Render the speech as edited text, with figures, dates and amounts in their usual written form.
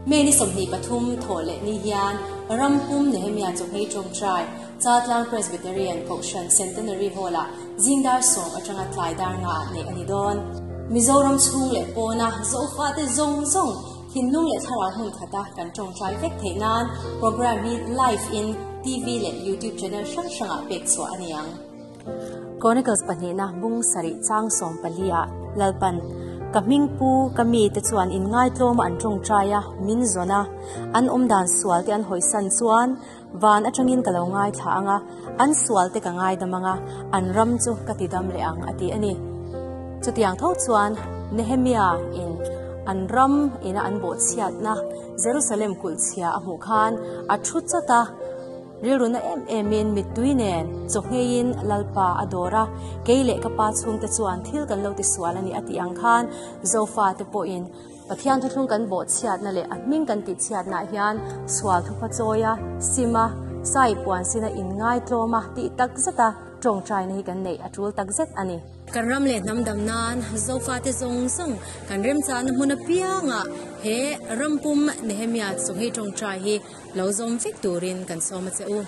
May ni 23 thawh leh ni hian Rampum Nehemia Chawhmei Tawngtai, Chaltlang Presbyterian Kohhran Centenary Hall-ah zing dar sawm atanga tlai dar ngaah neih a ni dawn. Mizoram chhung leh pawna Zofate zawng zawng thinlung leh thlarau hmun khata kan tawngtai vek theih nan programme hi live in TV leh YouTube channel hrang hrangah pek chhuah a ni ang. Chronicles pahnihna bung sarih chang 14 ah Lalpan, Ka hming pu ka mite chuan inngaitlawma an tawngtai a, min zawn a, an awmdan sualte an hawisan chuan van atangin ka lo ngaithla ang a, an sualte ka ngaidam ang a, an ram chu ka tidam leh ang a ti a ni. Chutiang tho chuan Nehemia in an ram ina an bawhchhiatna Jerusalem kulh chhia a hmuh khan a thu chawt a, Rilruna em emin mittui nen chawhngeiin Lalpa a dawr a, kei leh ka pa chhungte chuan thil kan lo tisual a ni a tih ang khan Zofa te pawhin Pathian thuthlung kan bawhchhiatna leh a hming kan tihchhiatnaah hian sual thupa chawi a, sim a, sai puan sina inngaitlawm a tih tak zet a tawngtaina hi kan neih a tul tak zet a ni. Kan ram leh hnam dam nan Zofate zawng zawng kan remchahna hmun apiangah he rampum Nehemia chawhngei tawngtai hi Lo zawm vek turin kan sawm a che u.